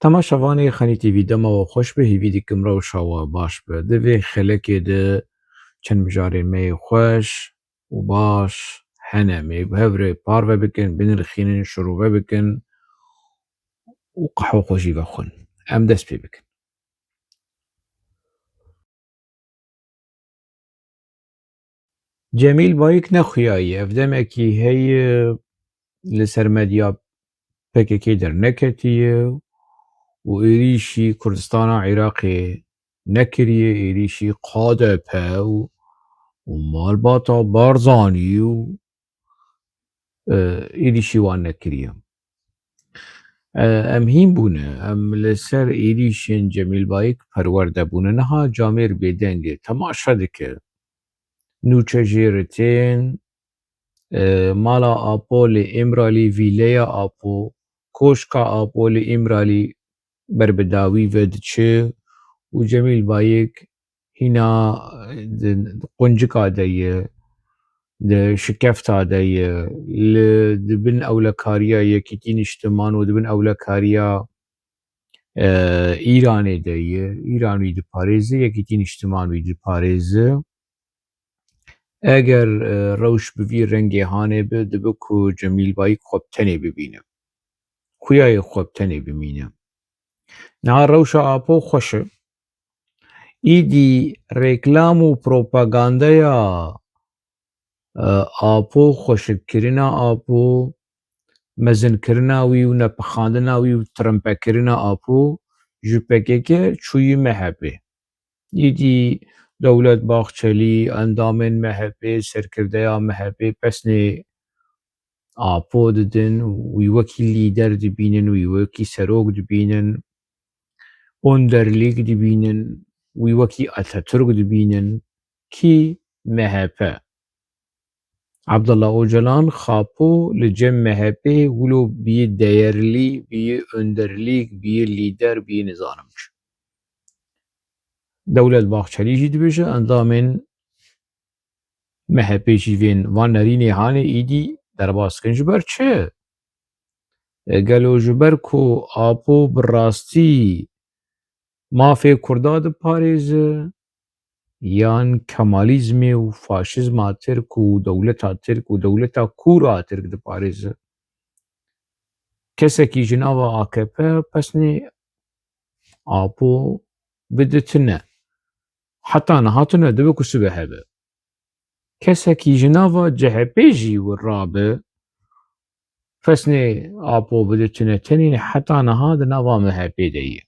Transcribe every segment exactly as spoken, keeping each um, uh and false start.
Temaşevanê Xanî T V, dema we xweş be, hêvî dikim rewşa we baş be. Di vê xelekê de çend mijarên me yê xweş û baş hene. Em ê bi hev re parve bikin, binirxînin, şirove bikin û qehwe xwe jî vexwin. Em dest pê bikin. Cemîl Bayik ne xuya ye. Ev demekî heye li ser medya P K K derneketiye û êrîşî Kurdistana Iraqê nekiriye, êrîşî K D P û, û malbata Barzanî û e, êrîşî wan nekiriye. E, em hîn bûne, em li ser êrîşên Cemîl Bayik perwerde bûne. Niha camêr bêdeng e, temaşe dike. Nûçe jê re tên, e, mala Apo li Îmralî, vîleya Apo, koşka Apo li Îmralî ber bi dawî ve diçe û Cemîl Bayik hîna di quncika de ye, di şikefta de ye, li, di bin ewlekariya Yekîtî Niştiman û di bin ewlekariya, e, Îranê de ye. Îran wî diparêze, Yekîtî Niştiman wî diparêze. Eger, e, rewş bi vî rengê hanê be, dibe ku Cemîl Bayik xwe bi tenê bibîne. Xuya ye xwe bi tenê bimîne. Niha rewşa Apo xweş e. Îdî reklam û propagandeya, e, Apo, xweşikkirina Apo, mezinkirina wî û nepixandina wî û tirimpekirina Apo ji P K K çûyî M H P. Îdî Dewlet Bahçelî, endamên M H P, serkirdeya M H P pesnê Apo didin, wî wekî lîder dibînin, wî wekî serok dibînin, Önderlik dibînin, wî wekî Atatürk dibînin. Kî? M H P. Abdullah Ocalan, Xapo li cem M H P wilo bîye değerli, bîye önderlik, bîye lîder, bîye nizanim çi. Dewlet Bahçelî jî dibêje, endamên M H P jî vên van nerînê hanê îdî derbas dikin. Ji ber çi? E, gelo ji ber ku Apo bi rastî mafê Kurda diparêze, yan Kemalîzmê û faşîzma Tirk û dewleta Tirk û dewleta kûr a Tirk diparêze? Kesekî ji nava A K P pesnê Apo bide tune. Heta niha tune, dibe ku sibe hebe. Kesekî ji nava C H P jî wir rabe, pesnê Apo bide tune, tenê heta niha di nava M H P de ye.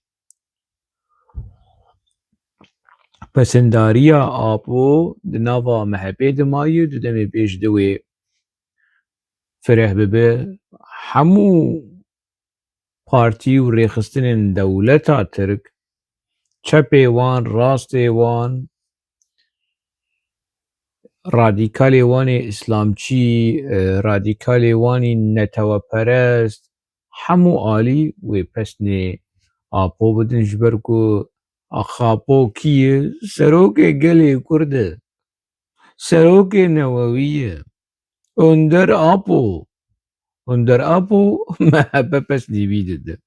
Pesindariya Apo di nava M H P de maye, di demê pêş de wê fireh bibe. Hemû partî û rêxistinên dewleta Tirk, çepê wan, rastê wan, radîkalê wan ê îslamçî, e, radîkalê wan ê neteweperest, hemû alî wê pesnê Apo bidin, ji ber ku Apo kî ye? Serokê gelê Kurd e. Serokê newewî ye. Önder Apo. Önder Apo M H P pesnê wî dide.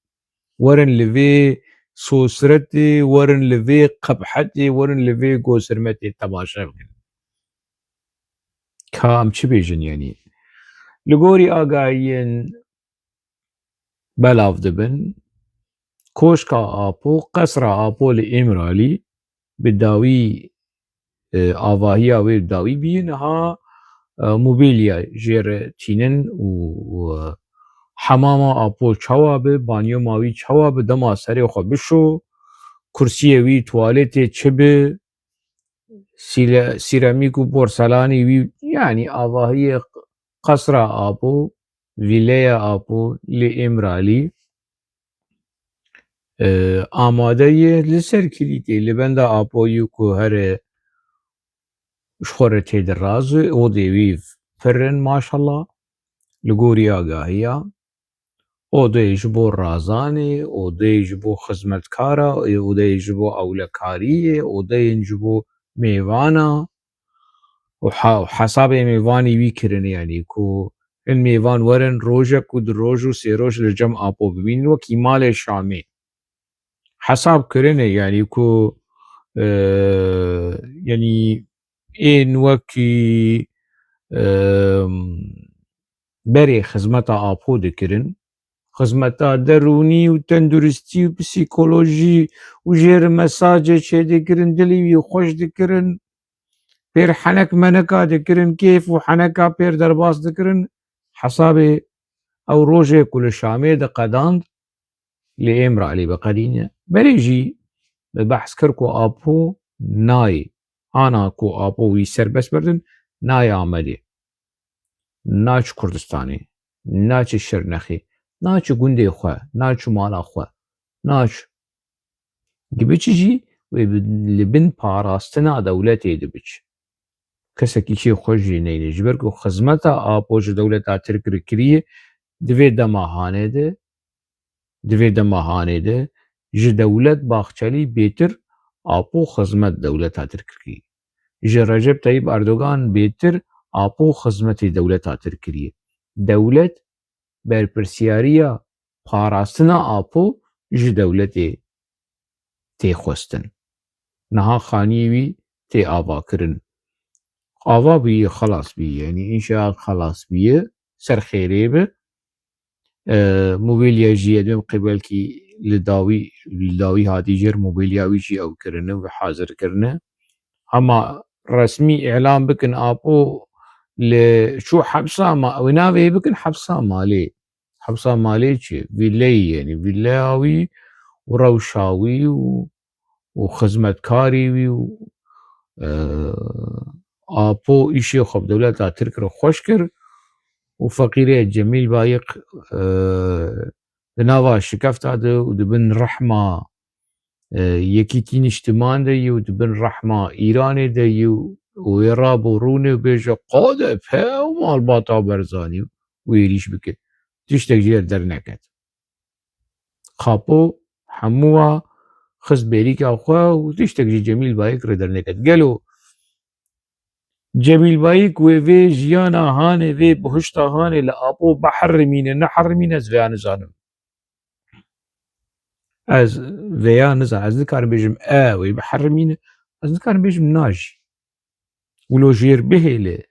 Werin li vê sosretê, werin li vê qebhetê, werin li vê gosirmetê temaşe bikin. Ka em çi bêjin, yanî? Li gorî agahiyên belav dibin. Koşka Apo, Qesra Apo li Îmralî bi dawî, e, avahiya wê bi dawî bî. Niha, e, mobilya jê re tînin û, û, e, hemama Apo çawa bi, banyoma wî çawa bi, dema serê xwe bişo, kursiyê wî tuwaletê çi bi, sîle-, sîramîk û porselanî wî, yanî avahiyê Qesra Apo, vîleya Apo li Îmralî, e, amade ye. Li ser kilîtê, li benda Apoyî ku here ji xwe re têdiraze, odê wî pir in, maşallah. Li gorî agahiya, odeyê ji bo razanê, odeyê ji bo xizmetkara, odeyê ji bo ewlekariyê, odeyên ji bo mêvana û ha-, hesabê mêvanî wî kirin, yanî ku hin mêvan werin rojek û du roj û sê roj li cem Apo bimînin, wekî malê Şamê. hesab kirine, yanî ku, e, yanî ên wekî, e, berê xizmeta Apo dikirin, xizmeta derûnî û tenduristî û psîkolojî û jê re mesajê çêdikirin, dilê wî xweş dikirin, pêr henek meneka dikirin, kêf û heneka pêr derbas dikirin, hesabê ew rojê ku li Şamê diqedand, lê êm re alî biqedîne. Berê jî me behs kir ku Apo nayê, ana ku Apo wî serbest berdin, nayê Amedê. Naç Kurdistanê, naçi Şirnexê, naçi gundê xwe, naçi mala xwe, naç. Dibiçi jî wê bi-, li bin parastina dewletê dibiç. Kesekî kê xwe jî neyne. Ji ber ku xizmeta Apo ji dewleta Tirk re kiriye, di vê dema hanê de, di vê dema hanê de, ji Dewlet Bahçelî bêtir Apo xizmet dewleta Tirk kiriye. Ji Recep Tayyip Erdogan bêtir Apo xizmetê dewleta Tirk kiriye. Dewlet berpirsiyariya parastina Apo ji dewletê tê xwestin. Niha xaniyê wî tê avakirin. Ava bûye, xelas bûye, yanî înşaat xelas bûye, ser xêrê be. E, mobîlya jî ez dibêm qê belkî li dawî, li dawî hatî jêr mobîlya wî jî ew kirine ve hazir kirine. Hema resmî îlan bikin Apo li çû hepsa ma-, wê navê bikin hepsa malê. Hepsa malê çi? Vîleyê, yanî vîleya wî û rewşa wî û, û xizmetkarê wî û, e, Apo îşê xwe bi dewleta Tirk re xweş kir û feqîrê Cemîl Bayik, e, di nava şikefta de û di bin rehma, e, Yekîtî Niştiman de yî û di bin rehma Îranê de yî û wê rabû rûnê û bêje, "Qade pew malbata Barzanî" û êrîş bike. Tiştek jê re derneket. Apo hemû wa xist bêrîka xwe û tiştek ji Cemîl Bayik re derneket. Gelo Cemîl Bayik wê vê jiyana hanê, vê bihişta hanê li Apo biherimîne, neherimîne, ez vêya nizanim. Ez vêya nizanim. Ez nikarim bêjim e, wê biherimîne. Ez nikarim bêjim na jî. Wilo jêr bihêle,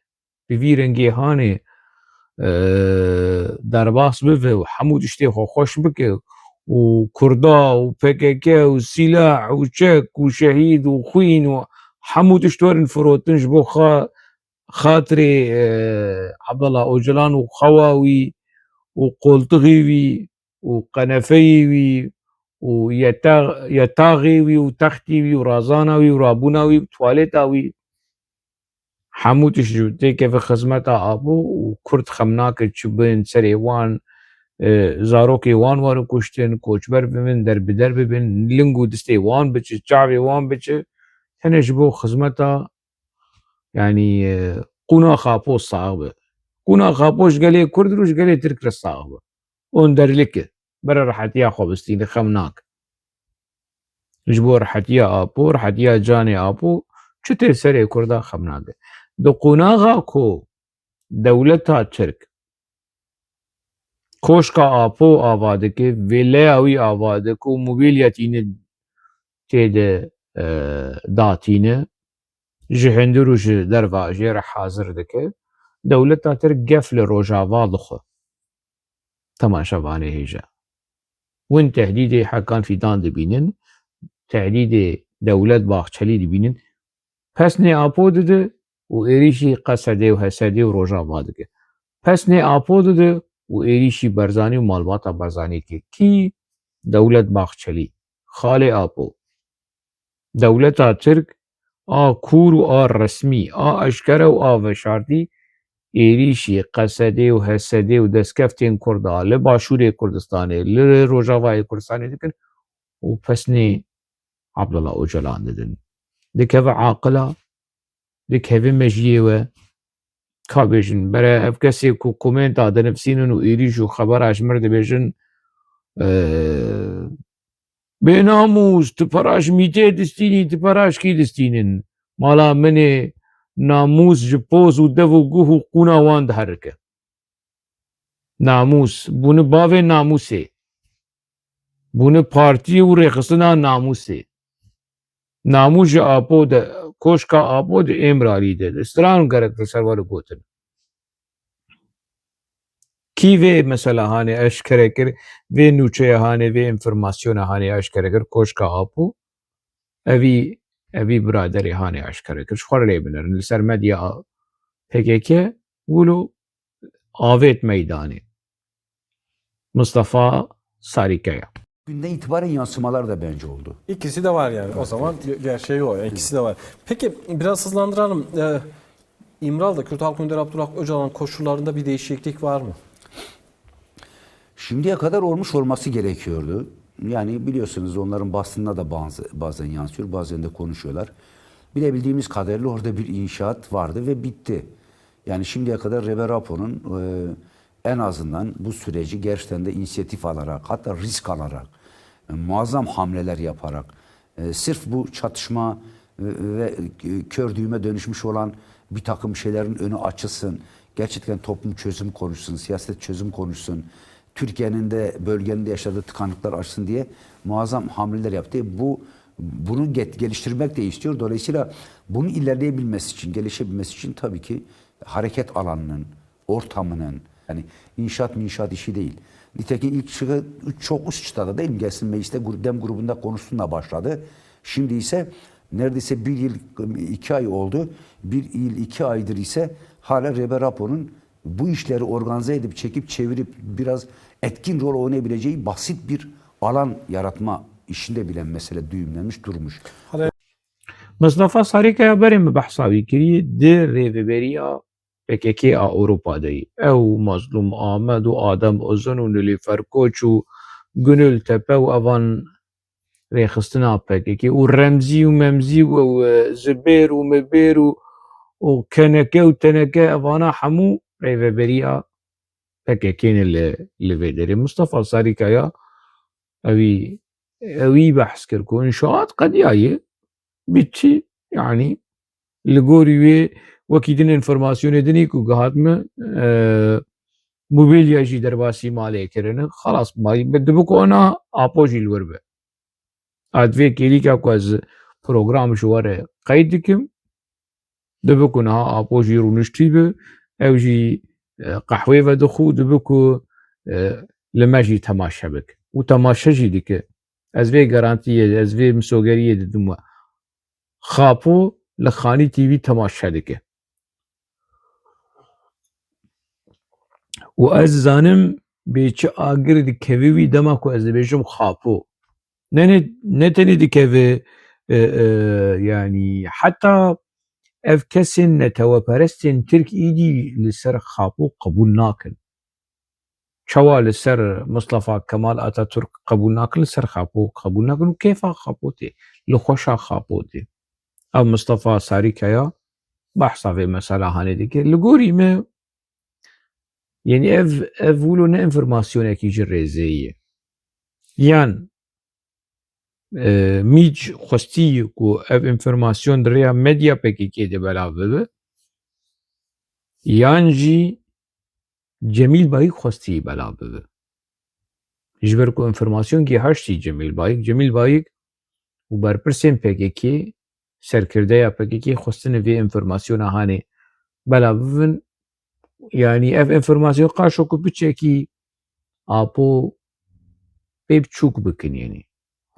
bi vî rengê hanê, e, derbas bibe û hemû tiştê xwe xweş bike û Kurda û P K K û sîlah û çek û şehîd û xwîn û hemû tişt werin firotin ji bo xa-, xatirê, e, Abdullah Ocalan û xewa wî û qoltixê wî û qenefeyê wî û yeta-, yetaxê wî û textê wî û razana wî û rabûna wî û tuwaleta wî. Hemû tişt ji têkeve xizmeta Apo û Kurd xem nake çi bin serê wan, e, zarokê wan werin kuştin, koçber bibin, derbider bibin, ling û distê wan biçe, çavê wan biçe, tenê ji bo xizmeta, yanî, e, qûnaxa Apo sax be. Qûnaxa Apo ji gelê Kurd re û ji gelê Tirk re sax be. Onderlik e. Bere rehetiya xwe bistîne, xem nake. Ji bo rehetiya Apo, rehetiya canê Apo, çi tê serê Kurda xem nake. Di qonaxa ku dewleta Tirk koşka Apo ava dike, vêleya wî ava dike û mobîlya tîne tê de, e, datîne, ji hundir û ji derva jê re hazir dike, dewleta Tirk gef li Rojava dixwe. Temaşevanê hêja. Win tehdîdê Hakan Fîdan dibînin, tehdîdê Dewlet Bahçelî dibînin, pesnê Apo dide û êrîşî Qesedê û Hesedê û Rojava dike. Pesnê Apo dide û êrîşî Barzanî û malbata Barzanî dike. Kî? Dewlet Bahçelî, xalê Apo. Dewleta Tirk a kûr û a resmî, a eşkere û a veşartî êrîşî Qesedê û Hesedê û destkeftên Kurda li Başûrê Kurdistanê, li Rojavayê Kurdistanê dikin û pesnê Abdullah Ocalan didin. Dikeve aqila, dikeve mejiyê we, ka bêjin, bere ev kesê ku komenta dinivîsînin û êrîş û xebera ji mir dibêjin, e, bênamûs, tu pera ji mîtê distînî, tu pera ji kî distînin? Mala min ê, namûs ji poz û dev û guh û qûna wan diherike. Namûs, bûne bavê namûsê. Bûne partiyê û rêxistina namûsê. Namûs ji Apo de, koşka Apo di Êmralî de, di stran gerek li ser were gotin. Kî vê mesela hanê eşkere kir, vê nûçeya hanê, vê informasyona hanê eşkere kir, koşka Apo, evî, evî biraderê hanê eşkere kir. Ji xwe re lê binerin. Li ser medya P K K wilo avêt meydanê. Mustafa Sarîkaya. Günden itibaren yansımalar da bence oldu. İkisi de var yani. O zaman ge- gerçeği o. İkisi de var. Peki biraz hızlandıralım. Ee, İmralı'da Kürt Halk Önderi Abdullah Öcalan'ın koşullarında bir değişiklik var mı? Şimdiye kadar olmuş olması gerekiyordu. Yani biliyorsunuz onların basınına da bazı, bazen yansıyor, bazen de konuşuyorlar. Bilebildiğimiz kadarıyla orada bir inşaat vardı ve bitti. Yani şimdiye kadar Rêber Apo'nun e, en azından bu süreci gerçekten de inisiyatif alarak, hatta risk alarak, e, muazzam hamleler yaparak, e, sırf bu çatışma ve, ve kör düğüme dönüşmüş olan bir takım şeylerin önü açılsın, gerçekten toplum çözüm konuşsun, siyaset çözüm konuşsun, Türkiye'nin de bölgenin de yaşadığı tıkanıklar açsın diye muazzam hamleler yaptı. Bu bunu get- geliştirmek de istiyor. Dolayısıyla bunun ilerleyebilmesi için, gelişebilmesi için tabii ki hareket alanının, ortamının, yani inşaat minşaat işi değil. Nitekim ilk çıkı çok üst çıtada değil mi? Gelsin mecliste gru- dem grubunda konuşsun da başladı. Şimdi ise neredeyse bir yıl iki ay oldu. Bir yıl iki aydır ise hala Rêber Apo'nun bu işleri organize edip çekip çevirip biraz etkin rol oynayabileceği basit bir alan yaratma işinde bile mesele düğümlenmiş durmuş. Mustafa Sarîkaya berê min behsa wî kirî di rêveberiya P K K a Ewropa de yî. Ew Mazlûm Amed û Adem Ozan û Nilîfer Koç û Gunil Tepe û evan rêxistina P K K û Remzî û Memzî û ew, e, Zibêr û Mibêr û, û Keneke û Teneke, evana hemû rêveberiya P K K ne li, li vê derê. Mustafa Sarîkaya ewî, ewî behs kir ku înşaat qediyaye, bitti, yani li gorî wê wekî din informasyonê dinî ku gihat min, e, mobilya jî derbasî malê kirine. Xelas, ma-, dibi ku ona Apo jî li wir be. A, di vê kêlîka ku ez program ji we re qeyd dikim, dibi ku niha Apo jî rûniştî bi, ew jî, e, qehwê vedixwe û dibi ku, e, li me jî temaşe bike. Û temaşe jî dike. Ez vê garantiyê, ez vê misogeriyê didim we. Xapo li Xanî T V temaşe dike. Û ez zanim bê çi agir dikeve wî dema ku ez dibêjim Xapo. Ne, ne, ne tenê dikeve, e, e, yani heta ev kesên neteweperestên Tirk îdî li ser Xapo qebûl nakin. Çawa li ser Mustafa Kemal Atatürk qebûl nakin, li ser Xapo qebûl nakin û kêfa Xapo tê, li xweşa Xapo tê. Ev Mustafa Sarîkaya behsa vê mesela hanê dike. Li gorî me, yani ev, ev wilo ne informasyonekî ji rêzê ye. Yan, e, Mîc xwestî ku ev informasyon di rêya medya P K K de belav bibe, yan jî Cemîl Bayik xwestî belav bibe. Ji ber ku informasyonekî haştî Cemîl Bayik, Cemîl Bayik û berpirsên P K K, serkirdeya P K K xwestine vê informasyona hanê belav bibin. Yani ev informasyon qaşo ku piçekî Apo pê biçûk bikin, yani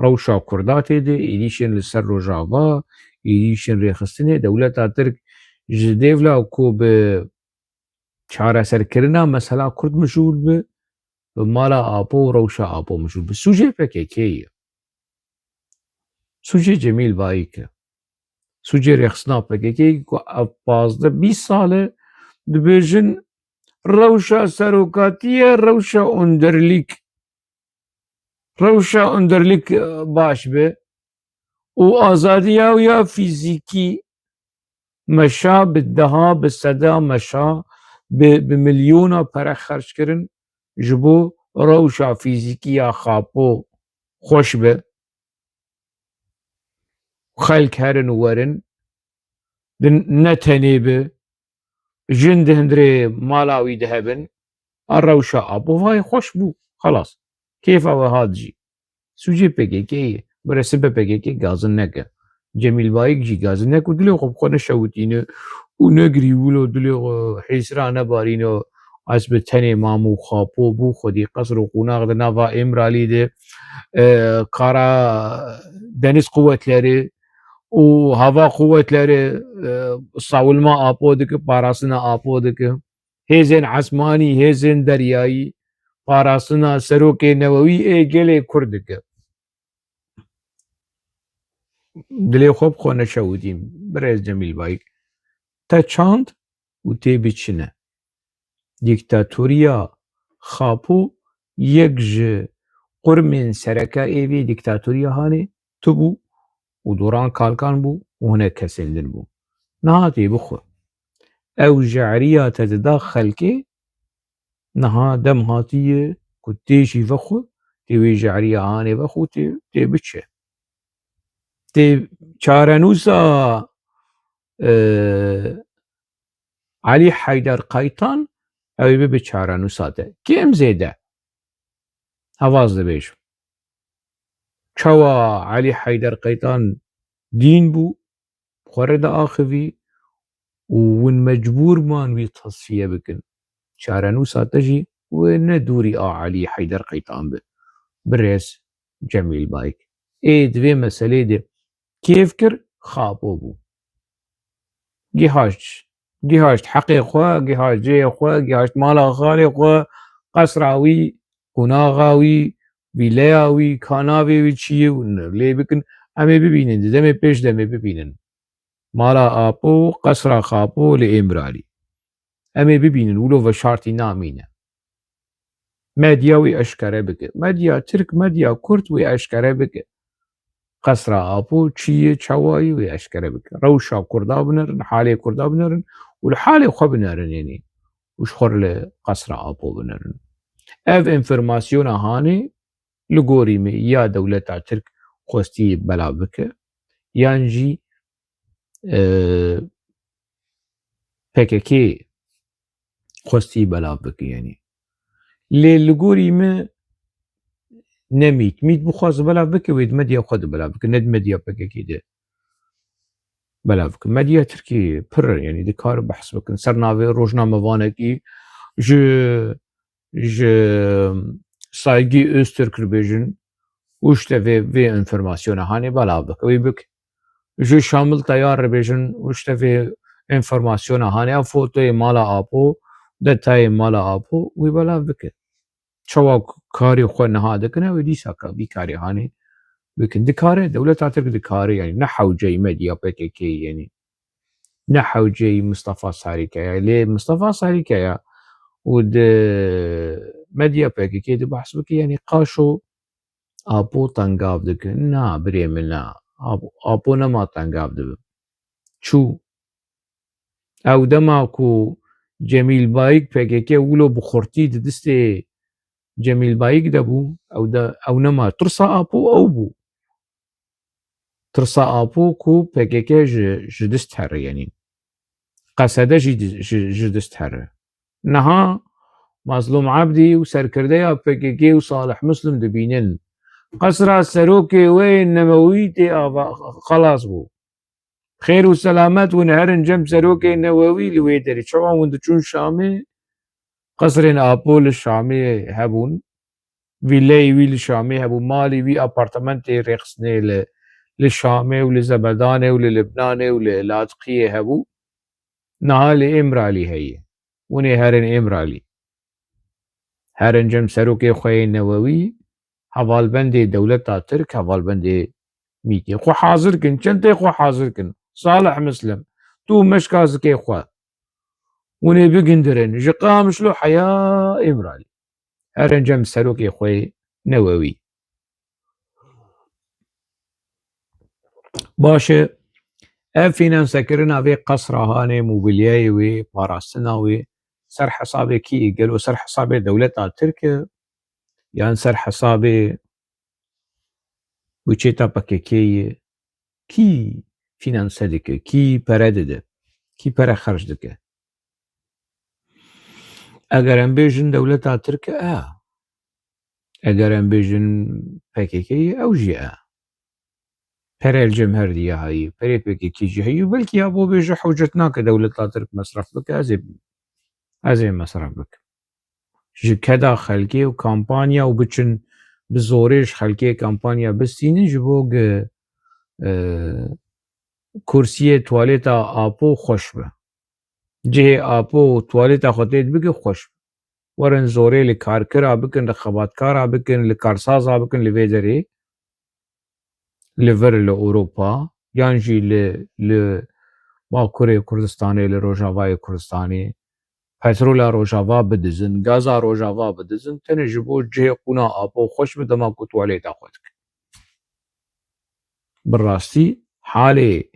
rewşa Kurda tê de, êdî şên li ser Rojava, êdî şên rêxistinê, dewleta Tirk ji dêvla ku bi çareserkirina mesela Kurd mijûl bi, bi mala Apo û rewşa Apo mijûl bi. Sûcê P K K ye. Sûcê Cemîl Bayik e. Sûcê rêxistina P K K ku ev pazdeh bîst sal e dibêjin rewşa serokatî ye, rewşa Önderlik. Rewşa Önderlik, e, baş be û azadiya wî ya fîzîkî, meşa bi deha, bi seda meşa, bi, bi milyona pere xerc kirin ji bo rewşa fîzîkî ya Xapo xweş be. Xelk herin û werin, di ne tenê bi, jin di hundirê mala wî de hebin, a rewşa Apo vayê xweş bû. Xelas. Kêfa we hat jî. Sûcê P K K ye. Bire sibe P K K gazin neke. Cemîl Bayik jî gazin neke û dilê xwe bi xwe neşewitîne û negirî wilo dilê xwe hêsira nebarîne. Ez bi tenê mam û Xapo bû xwedî qesr û qonax di nava Îmralî de, e, kara deniz quwetleri û hava quwetleri, e, savunma Apo dike, parastina Apo dike. Hêzên esmanî, hêzên deryayî, parastina serokê newewî ê gelê Kurd dike. Dilê xwe bi xwe neşewitîn, birêz Cemîl Bayik. Te çand û tê biçine. Dîktatoriya Xapo yek ji qurmên sereke ê vê dîktatoriya hanê tu bû û Doran Kalkan bû û hinek kesên din bû. Niha tê bixwe. Ew jehriya te dida xelkê, niha dem hatiye ku tê jî vexwe, tê wê jehriya hanê vexwe, tê, tê biçe. Tê çarenûsa, e, Elî Heyder Qaytan, ew ê bibe çarenûsa te. Kêm zêde. Hevaz dibêjim. Çawa Elî Heyder Qaytan dîn bû, xwe re diaxivî û hûn mecbûr man wî tasfiye bikin. Çarenûsa te jî wê ne dûrî a Elî Heyder Qaytan be. Birêz Cemîl Bayik. Ê di vê meselê de kêf kir, Xapo bû. Gihaşt, gihaşt heqê xwe, gihaşt cihê xwe, gihaşt mala xalê xwe, qesra wî, qonaxa wî, vîleya wî, kanavê wî çi ye û lê bikin. Em ê bibînin, di demê pêş de em ê bibînin. Mala Apo, qesra Xapo li Îmralî. Em ê bibînin, wilo veşartî namîne. Medya wî eşkere bike. Medya Tirk, medya Kurd wî eşkere bike. Qesra Apo çi ye, çawa ye wî eşkere bike. Rewşa Kurda binerin, halê Kurda binerin û li halê xwe binerin, yanî û ji xwe re li qesra Apo binerin. Ev enfirmasyona hanê li gorî me ya dewleta Tirk xwestî belav bike, yan jî, e, P K K xwestî belav bike, yanî. Lê li gorî me ne mît. Mît bixwaze belav bike, wê di medya xwe de belav bike, ne di medya P K K de belav bike. Medya Tirkiyê pir e, yanî dikare behs bikin. Ser navê rojnamevanekî ji, ji Saygı Öztürk re bêjin û işte vê, vê enfirmasyona hanê belav bike. Wî bik ji Şamil Teyar re bêjin û işte vê enfirmasyona hanê, ev fotoyê mala Apo, detayê mala Apo, wî belav bike. Çawa karê xwe niha dikine, wê dîsa ka vî karê hanê bikin. Dikare, dewleta Tirk dikare, yanî ne hewceyî medya P K K, yanî ne hewceyî Mistefa Sarîke ya. Lê Mistefa Sarîke ya û di medya P K K de behs bike, yanî qaşo Apo tengav dike. Na, birê min, na. Apo, Apo nema tengav dibe. Çû. Ew dema ku Cemîl Bayik P K K wilo bi xurtî di distê Cemîl Bayik de bû, ew de, ew nema. Tirsa Apo ew bû. Tirsa Apo ku P K K ji, ji dist here, yanî. Qesede jî di, ji, ji dist here. Niha Mazlûm Ebdî û serkirdeya P K K û Salih Muslim dibînin. Qesra serokê wê nemewî tê ava, xelas bû. Xêr û selamet hûn herin cem serokê newewî li wê derê. Çawa hûn diçûn Şamê? Qesrên Apo li Şamê hebûn. Vîleyê wî li Şamê hebû. Malê wî, apartamentê rêxistinê li, li Şamê û li Zebedanê û li Libnanê û li Ladiqiyê hebû. Niha li Îmralî heye. Hûn ê herin Îmralî. Herin cem serokê xwe yê newewî, hevalbendê dewleta Tirk, hevalbendê mîtê. Xwe hazir kin, çentê xwe hazir kin. Salih Muslim, tu û meşka zikê xwe. Hûn ê bigindirin ji Qamişlo heya Îmralî. Herin cem serokê xwe yê newewî. Baş e, ev fînansekirina vê qesra hanê, mobilyayê wê, parastina wê, ser hesabê kî ye? Gelo ser hesabê dewleta Tirk e, yan ser hesabê budceta P K K ye? Kî fînanse dike? Kî pere dide? Kî pere xerc dike? Eger em bêjin dewleta Tirk e, e, Eger em bêjin P K K, ew jî e. Perê li cem her diye heyî, perê P K K jî heyî û belkî ya bo bêje hewcet nake dewleta Tirk mesref bike, ez ê, ez ê mesref bikim. Ji keda xelkê û kampanya û biçin bi zorê ji xelkê kampanya bistînin ji bo gi, e, kursiyê tuwalêta Apo xweş be. Cihê Apo û tuwalêta xwe tê dibike xweş be. Werin zorê li karkira bikin, li xebatkara bikin, li karsaza bikin li vê derê, li vir li Ewropa, yan jî li, li Bakurê Kurdistanê, li Rojavayê Kurdistanê, petrola Rojava bidizin, gaza Rojava bidizin, tenê ji bo cihê qûna Apo xweş be dema ku tuwalêta xwe dikin. Bi rastî halê,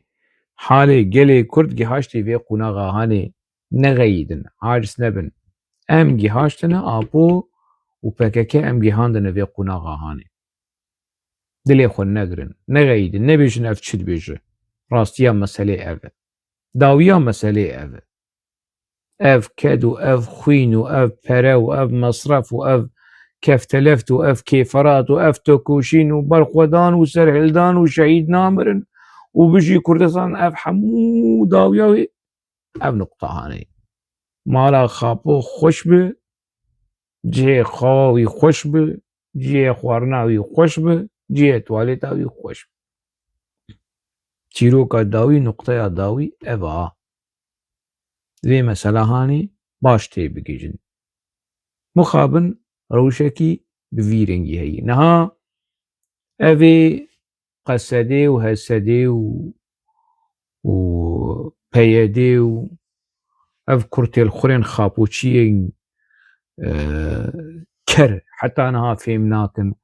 halê gelê Kurd gihaştî vê qunaxa hanê, nexeyîdin, aciz nebin. Em gihaştine Apo û P K K em gihandine vê qunaxa hanê. Dilê xwe negirin, nexeyîdin, nebêjin ev çi dibêje. Rastiya meselê ev e. Dawiya meselê ev e. Ev ked û ev xwîn û ev pere û ev mesref û ev kefteleft û ev kêferat û ev tekoşîn û berxwedan û serhildan û şehîd namirin û bijî Kurdistan, ev hemû dawiya wê, ev nuqta hanê. Mala Xapo xweş bi, cihê xawa wî xweş bi, cihê xwarina wî xweş bi, cihê tuwalêta wî xweş bi. Çîroka dawî, nuqteya dawî ev a. Vê mesela hanê baş tê bigihîjin. Mixabin rewşekî bi vî rengî heye. Niha ev ê Qesedê û Hesedê û, û P Y D û ev kurtêlxurên xapoçiyên, e, ker heta niha fêm nakin.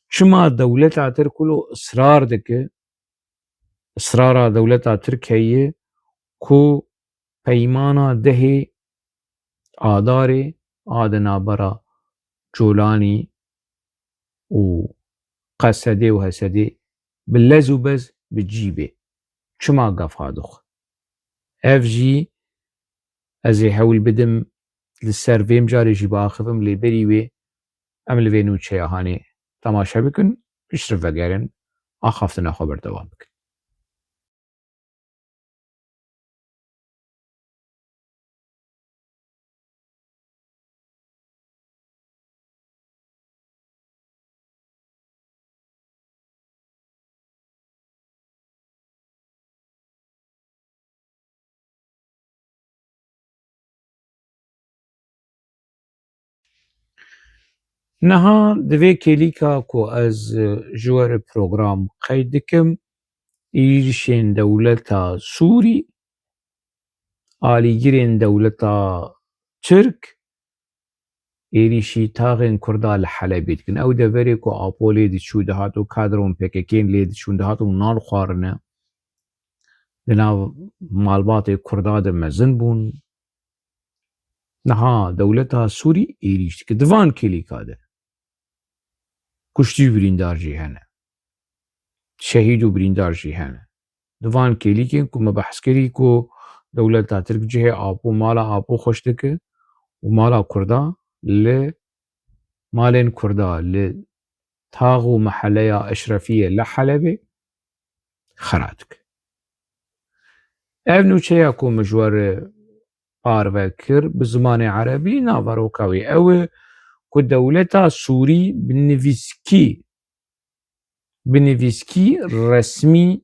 Çima dewleta Tirk wilo israr dike, israra dewleta Tirk heye ku peymana dehê Adarê a di navbera Colanî û Qesedê û Hesedê bi lez û bez bi cî bê. Çima gefa dixwe? Ev jî ez ê hewl bidim li ser vê mijarê jî biaxivim, lê berî wê em li vê nûçeya hanê temaşe bikin, piştre vegerin, axaftina xwe berdewam bikin. Niha di vê kêlîka ku ez, e, ji we re program qeyd dikim, êrîşên dewleta Sûrî, alîgirên dewleta Tirk, êrîşî taxên Kurda li Helebê dikin. Ew deverê ku Apo lê diçû dihat û kadron P K K'ên lê diçûn dihat û nan xwarine, di nav malbatê Kurda de mezin bûn. Niha dewleta Sûrî êrîş dike. Di van kêlîka de kuştî û birîndar jî hene. Şehîd û birîndar jî hene. Di van kêlîkên ku me behs kirî ku dewleta Tirk cihê Apo, mala Apo xweş dike û mala Kurda li, malên Kurda li tax û meheleya Eşrefiyê li Helebê xera dike. Ev nûçeya ku min ji we re parve kir bi zimanê erebî, naveroka wê ew e ku dewleta Sûrî bi nivîskî, bi nivîskî resmî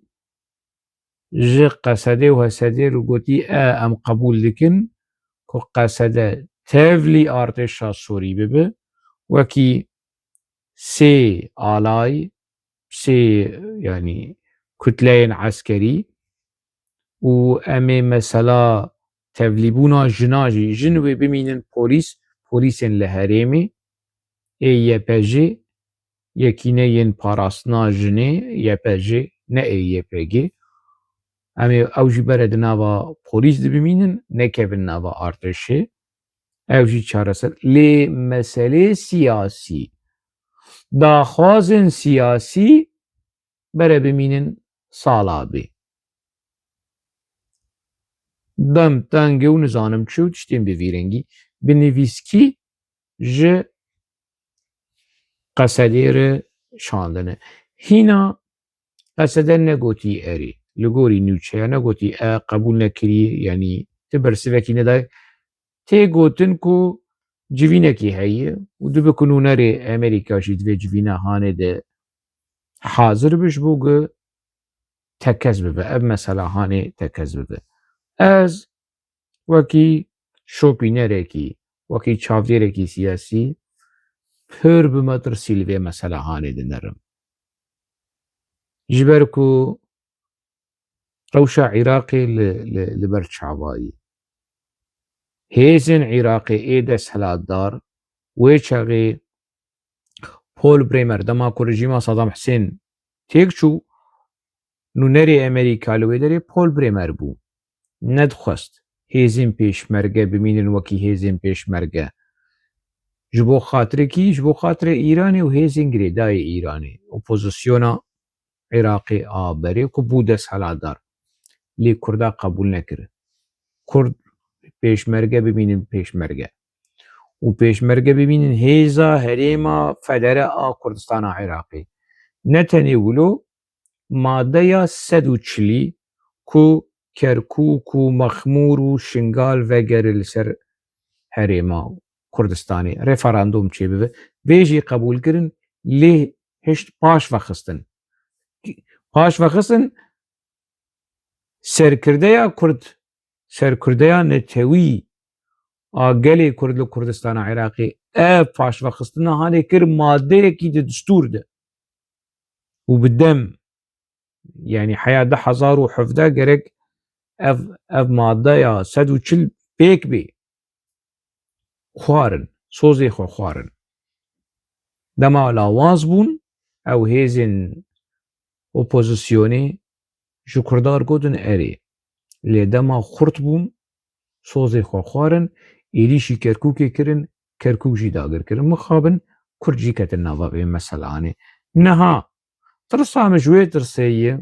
ji Qesedê û Hesedê re gotî, e, em qebûl dikin ku Qesede tevlî artêşa Sûrî bibe, wekî sê alay, sê, yanî kutleyên eskerî û em ê mesela tevlîbûna jina jî, jin wê bimînin polîs, polîsên li herêmê, ê Y P G, Yekîneyên Parastina Jinê, Y P G, ne ê Y P G. Em ê ew jî bere di nava polîs de bimînin, nekevin nava artêşê. Ew jî çareser. Lê meselê siyasî, daxwazên siyasî bere bimînin sala bê. Dem teng e û nizanim çi û tiştên bi vî rengî. Bi nivîskî ji, Qesedê re şandine. Hîna Qesede negotî erê. Li gorî nûçeya negotî e qebûl nekirî, yanî ti bersivekî nedaye. Tê gotin ku civînekî heye û dibe ku nûnerê Amerîka jî di vê civîna hanê de hazir bi ji bo ku tekez bibe. Ev mesela hanê tekez bibe. Ez wekî şopînerekî, wekî çavdêrekî siyasî pir bi metirsî li vê mesela hanê dinerim. Ji ber ku rewşa Iraqê li, li, li ber çavayî. Hêzên Iraqê ê desthilatdar wê çaxê Paul Bremer, dema ku rejîma Saddam Husên têk çû, nûnerê Amerîka li wê derê Paul Bremer bû. Nedixwest hêzên pêşmerge bimînin wekî hêzên pêşmerge. Ji bo xatirê kî? Ji bo xatirê Îranê û hêzên girêdayê Îranê. Opozisyona Iraqê a berê ku bû desthilatdar. Lê Kurda qebûl nekir. Kurd pêşmerge bimînin pêşmerge. Û pêşmerge bimînin hêza herêma federe a Kurdistana Iraqê. Ne tenê wilo, madeya sed û çilî ku Kerkûk û Mexmûr û Şingal vegere li ser herêma Kurdistanê referandûm çêbibe, vê jî qebûl kirin, lê hişt paş vexistin. Paş vexistin, serkirdeya Kurd, serkirdeya netewî a gelê Kurd li Kurdistana Iraqê ev paşvexistina hanê kir madeyekî di distûr de û bi dem, yanî heya du hezar û hevdeh gerek ev, ev madeya sed û çil pêk bê. Xwarin, sozê xwe xwarin. Dema lawaz bûn, ew hêzên opozisyonê ji Kurdan gotin erê. Lê dema xurt bûn, sozê xwe xwarin, êrîşî Kerkûkê kirin, Kerkûk jî dagir kirin. Mixabin Kurd jî ketin nava vê meselanê. Niha tirsa min ji wê tirsê ye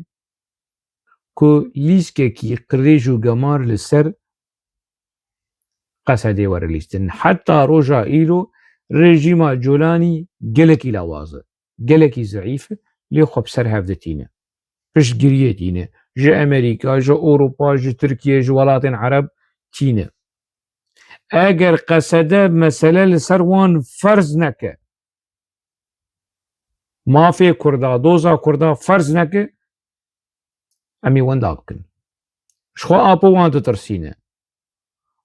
ku lîstkekî qirêj û gemar li ser Qesedê were lîstin. Heta roja îro rejîma Colanî gelekî lawaz e, gelekî zeîf e, lê xwe bi ser hev de tîne. Piştgiriyê tîne. Ji Amerîka, ji Ewropa, ji Tirkiye, ji welatên Ereb tîne. Eger Qesede mesele li ser wan ferz neke, mafê Kurda, doza Kurda ferz neke, em ê wenda bikin. Ji xwe Apo wan ditirsîne.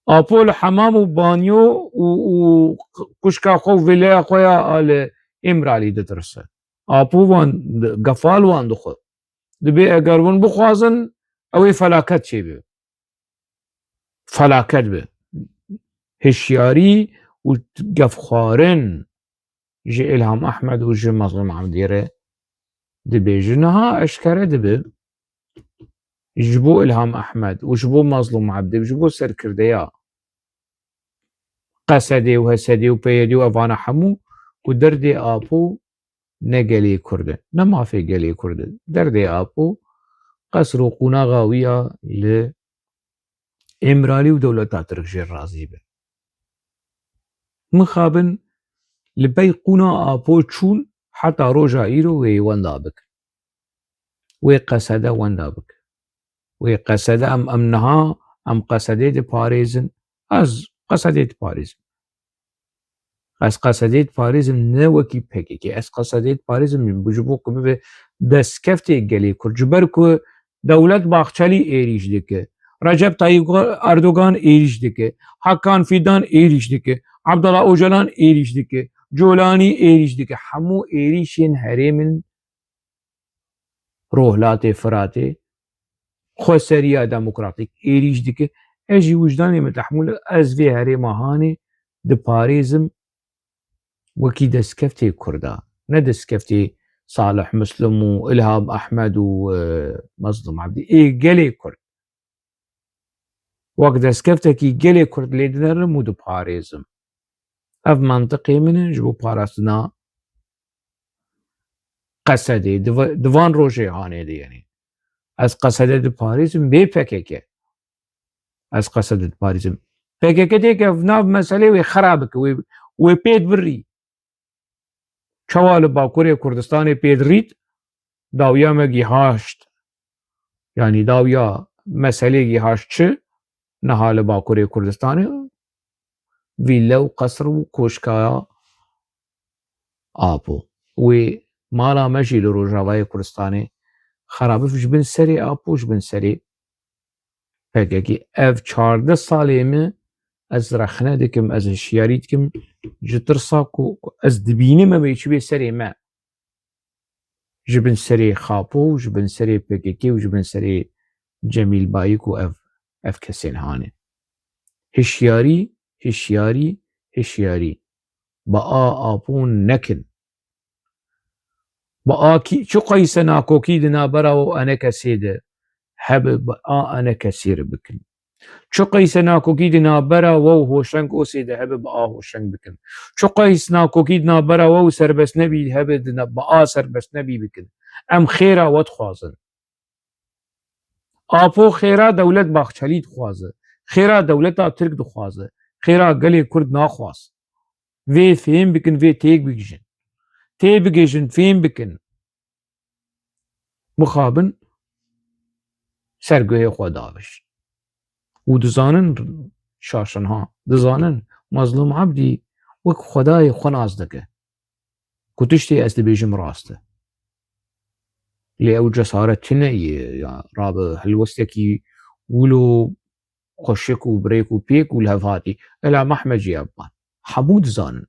Apo li hemam û banyo û, û kuşka xwe û vîlaya xwe ya a li Îmralî ditirse. Apo wan di-, gefal wan dixwe. Dibê eger hûn bixwazin, ew ê felaket çêbe. Felaket be. Hişyarî û gefxwarin ji Îlham Ehmed û ji Mezlûm Ebdî re dibêje. Niha eşkere dibe ji bo Îlham Ehmed û ji bo Mezlûm Ebdî û ji bo serkirdeya Qesedê û H S D û P Y D û evana hemû ku derdê Apo ne gelê Kurd e, ne mafê gelê Kurd e. Derdê Apo qesr û qonaxa wî ya li Îmralî û dewleta Tirk jê razî be. Mixabin li pey qûna Apo çûn heta roja îro wê wenda bikin. Wê Qesede wenda bikin. Wê Qesede em, em niha, em Qesedê diparêzin. Ez Qesedê diparêzim. Ez Qesedê diparêzim ne wekî P K K. Ez Qesedê diparêzim ji bo ku bibe destkeftê gelê Kurd. Ji ber ku Dewlet Bahçelî êrîş dike. Recep Tayyip Erdogan êrîş dike. Hakan Fidan êrîş dike. Abdullah Ocalan êrîş dike. Colanî êrîş dike. Hemû êrîşên herêmin Rohlatê Firatê, xweseriya demokratîk êrîş dike. Ez jî wijdanê min tehmûl, ez vê herêma hanê diparêzim wekî destkeftê Kurda, ne destkeftê Salih Muslim û Ilham Ehmed û, e, Mazlum Abdî. Ê gelê Kurd. Wek destkeftekî gelê Kurd lê dinerim û diparêzim. Ev mentiqê min e ji bo parastina Qesedê. Di va-, di van rojê hanê de, yanî. Ez Qesede diparêzim bê P K K. Ez Qesede diparêzim. P K K têke nav meselê wê xera bike, wê, wê pê dibirî. Çawa li Bakurê Kurdistanê pê dirît, dawiya me gihaşt. Yanî dawiya meselê gihaşt çi? Niha li Bakurê Kurdistanê vîlle û qesr û koşkaya Apo. Wê mala me jî li Rojavayê Kurdistanê xerabif ji bin serê Apo, ji bin serê P K K. Ev çardeh salê min ez rexne dikim, ez hişyarî dikim, ji tirsa ku, ku ez dibînim em ê çi bê serê me. Ji bin serê Xapo û ji bin serê P K K û ji bin serê Cemîl Bayik û ev, ev kesên hanê. Hişyarî, hişyarî, hişyarî. Bi a Apo nekin. Bi a kî, çi qeyse nakokî di navbera we û enekesê de hebe, bi a enekesê re bikin. Çi qeyse nakokî di navbera we û Hoşeng Osê de hebe, bi a Hoşeng bikin. Çi qeys nakokî di navbera we û Serbest Nebî hebe, di na-, bi a Serbest Nebî bikin. Em xêra we dixwazin. Apo xêra Dewlet Bahçelî dixwaze. Xêra dewleta Tirk dixwaze. Xêra gelê Kurd naxwaz. Vê fêm bikin, vê têk bigihîjin. Tê bigihîjin, fêm bikin. Mixabin ser guhê xwe davêjin. Û dizanin şaşin ha. Dizanin Mazlûm Ebdî wek Xwedayê xwe nas dike. Ku tiştê ez dibêjim rast e. Lê ew cesaret tune ye, ya rabe helwestekî wilo xweşik û birêk û pêk û li hev hatî. Ela Mehmed jî ev ban. Hemû dizanin.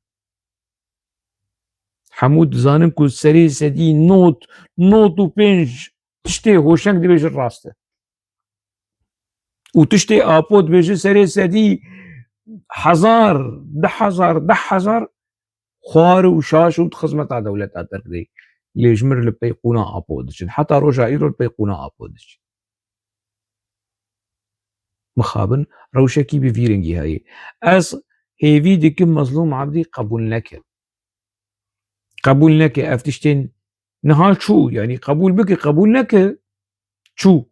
Hemû dizanin ku serê sedî nod, nod û pênc tiştê Hoşeng dibêje rast e. Û tiştê Apo dibêje serê sedî hezar, deh hezar, deh hezar xwar û şaş û di xizmeta dewleta Tirk de. Lê ji mir li pey qûna Apo diçin. Heta roja îro li pey qûna Apo diçin. Mixabin rewşekî bi vî rengî heye. Ez hêvî dikim Mazlûm Ebdî qebûl neke. Qebûl neke ev tiştên niha çû, yanî qebûl bike, qebûl neke çû.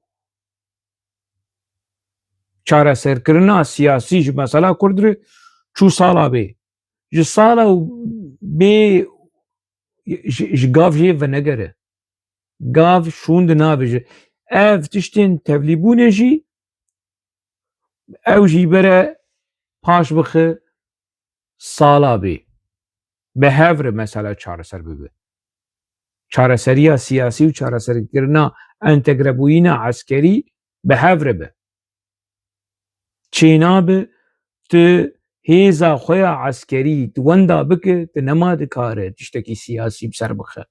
Çareserkirina siyasî ji mesela Kurd re çû sala bê. Ji sala bê ji, ji gav jê venegere. Gav şûn di navê ji. Ev tiştên tevlîbûnê jî ew jî bere paş bixe sala bê. Bi hev re mesela çareser bibe. Çareseriya siyasî û çareserkirina entegrebûyîna eskerî bi hev re be. Çênabe tu hêza xwe ya eskerî tu wenda bike, tu nema dikare tiştekî siyasî bi ser bixe.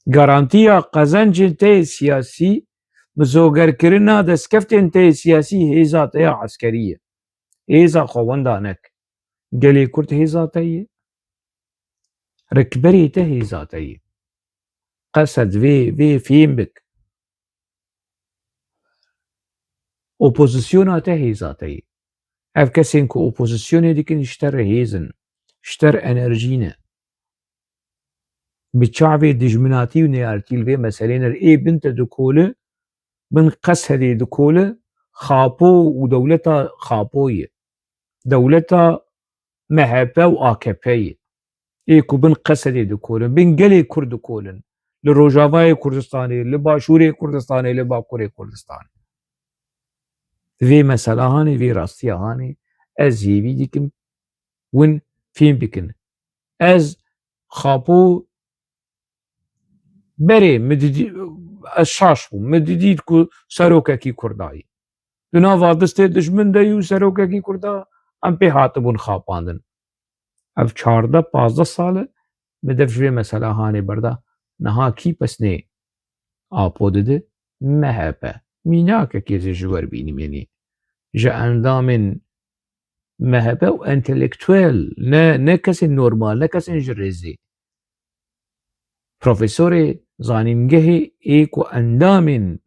Garantiya qezencên te yê siyasî, mizogerkirina destkeftên te yê siyasî hêza te ya eskerî ye. Hêza xwe wenda nek. Gelê Kurd hêza te ye. Rikberê te hêza te ye. Qesed vê, vê fêm bik. Opozisyona te hêza te ye. Ev kesên ku opozisyonê dikin ji te re hêz in, ji te re enerjî ne. Bi çavê dijminatî û neyartî li vê meselê ne ê bin te dikole, bin Qesedê dikole, Xapo û dewleta Xapo ye. Dewleta M H P û A K P ye. Ê ku bin Qesedê dikolin, bin gelê Kurd dikolin. Li Rojavayê Kurdistanê, li Başûrê Kurdistanê, li Bakurê Kurdistanê. Vê mesela hanê, vê rastiya hanê, ez hêvî dikim win fêm bikin. Ez Xapo berê min didî, ez şaş bûm. Min didît ku serokekî Kurda ye. Di nava destê dijmin de yû serokekî Kurda em pê hatibûn xapandin. Ev çardeh pazdeh sal e min dev ji vê mesela hanê berda. Niha kî pesnê Apo dide? M H P. Mînakekê zî ji wer bînim, yanî ji endamên M H P û entelektuel, ne, ne kesên normal, ne kesên ji rêzê. Profesorê zanîngehê ê ku endamên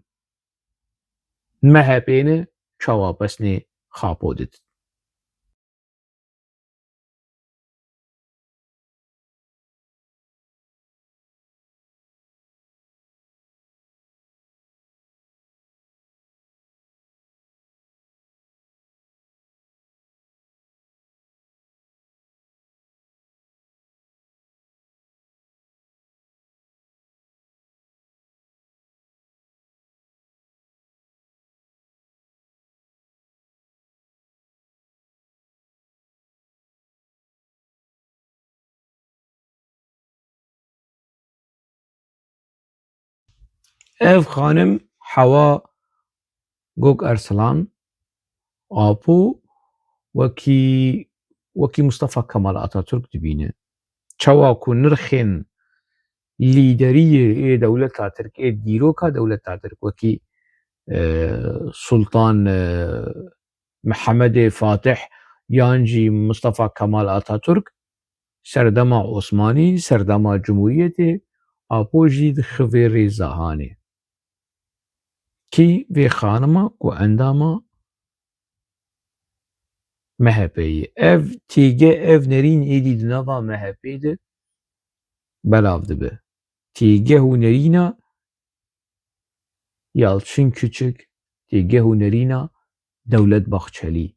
M H P ne, çawa pesnê Xapo didin? Ev xanim Hewa Gök Arslan, Apo wekî, wekî Mustafa Kemal Atatürk dibîne. Çawa ku nirxên lîderiyê ê dewleta Tirk, ê dîroka dewleta Tirk, wekî, e, Sultan, e, Mihemedê Fatih yan jî Mustafa Kemal Atatürk, serdema Osmanî, serdema Cumhuriyetê, Apo jî dixe vê rêza hanê. Kî vê xanima ku endama M H P yê. Ev têge, ev nerîn êdî di nava M H P de belav dibe. Têgeh û nerîna Yalçın Küçük, têgeh û nerîna Dewlet Bahçelî,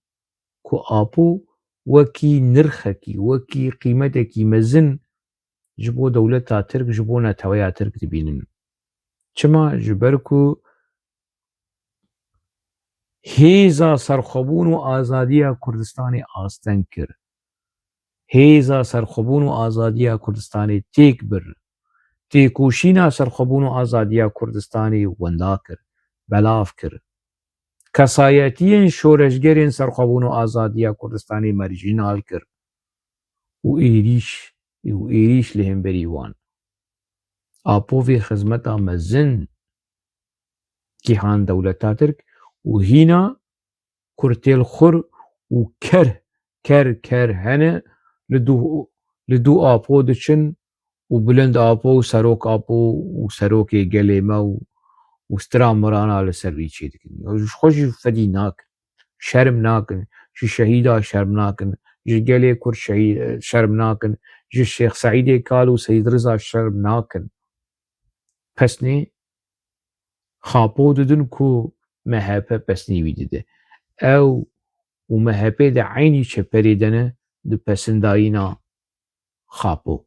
ku Apo wekî nirxekî, wekî qîmetekî mezin ji bo dewleta Tirk, ji bo neteweya Tirk dibînin. Çima? Ji ber ku hêza serxwebûn û azadiya Kurdistanê asteng kir. Hêza serxwebûn û azadiya Kurdistanê têk bir. Têkoşîna serxwebûn û azadiya Kurdistanê wenda kir, belav kir. Kesayetiyên şoreşgerên serxwebûn û azadiya Kurdistanê merjînal kir û êrîş, û êrîş li hemberî wan. Apo vê xizmeta mezin gihan dewleta Tirk û hîna kurtêl xur û ker, ker, ker hene li dû, li dû Apo diçin û Bilind Apo û Serok Apo û serokê gelê me û, û stira mirana li ser wî çêdikin. Ya ji xwe jî fedî nakin. Şerm nakin. Ji şehîda şerm nakin. Ji gelê Kurd şehî-, şerm nakin. Ji Şêx Seîdê Kal û Seyîd Riza şerm nakin. Pesnê Xapo didin ku M H P pesnê wî dide. Ew û M H P de eynî çeperê de ne di pesindayîna Xapo.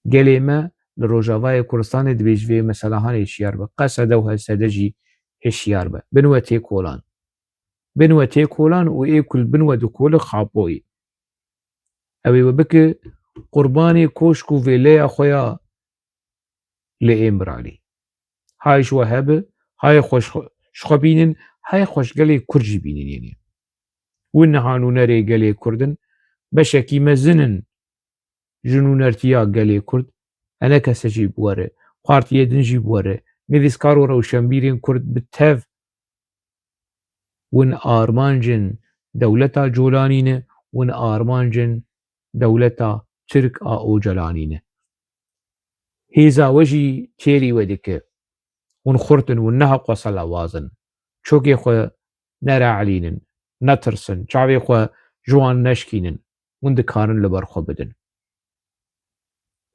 Gelê me li Rojavayê Kurdistanê dibê ji vê mesela hanê hişyar be. Qesede û H S D jî hişyar be. Bin we tê kolan. Bin we tê kolan û ê ku li bin we dikole Xapoyê. Ew ê we bike qurbanê koşk û vêleya xwe ya li Îmralî. Hay ji we hebe, hay xwe ji xwe, ji xwe bînin, hay xwe ji gelê Kurd jî bînin, yanî. Win niha nûnerê gelê Kurd in, beşekî mezin in ji nûnertiya gelê Kurd, enekese jî bi we re, partiyê din jî bi we re, nivîskar û rewşenbîrên Kurd bi tev win armancên dewleta Colanî ne, win armancên dewleta Tirk a Ocalanî ne. Hêza we jî têrî we dike. Hûn xurt in, hûn ne heqweselawaz in. Çokê xwe nereelînin, netirsin, çavê xwe ji wan neşkînin. Hûn dikarin li ber xwe bidin.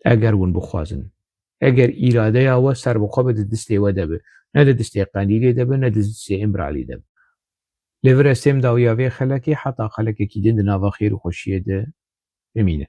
Eger hûn bixwazin. Eger îradeya we serbixwe be di distê we de be. Ne di distê Qendîlê de be, ne di distê Îmralî de be. Lê vir ez têm dawiya vê xelekê heta xelekekî din di nava xêr û xweşiyê de bimîne.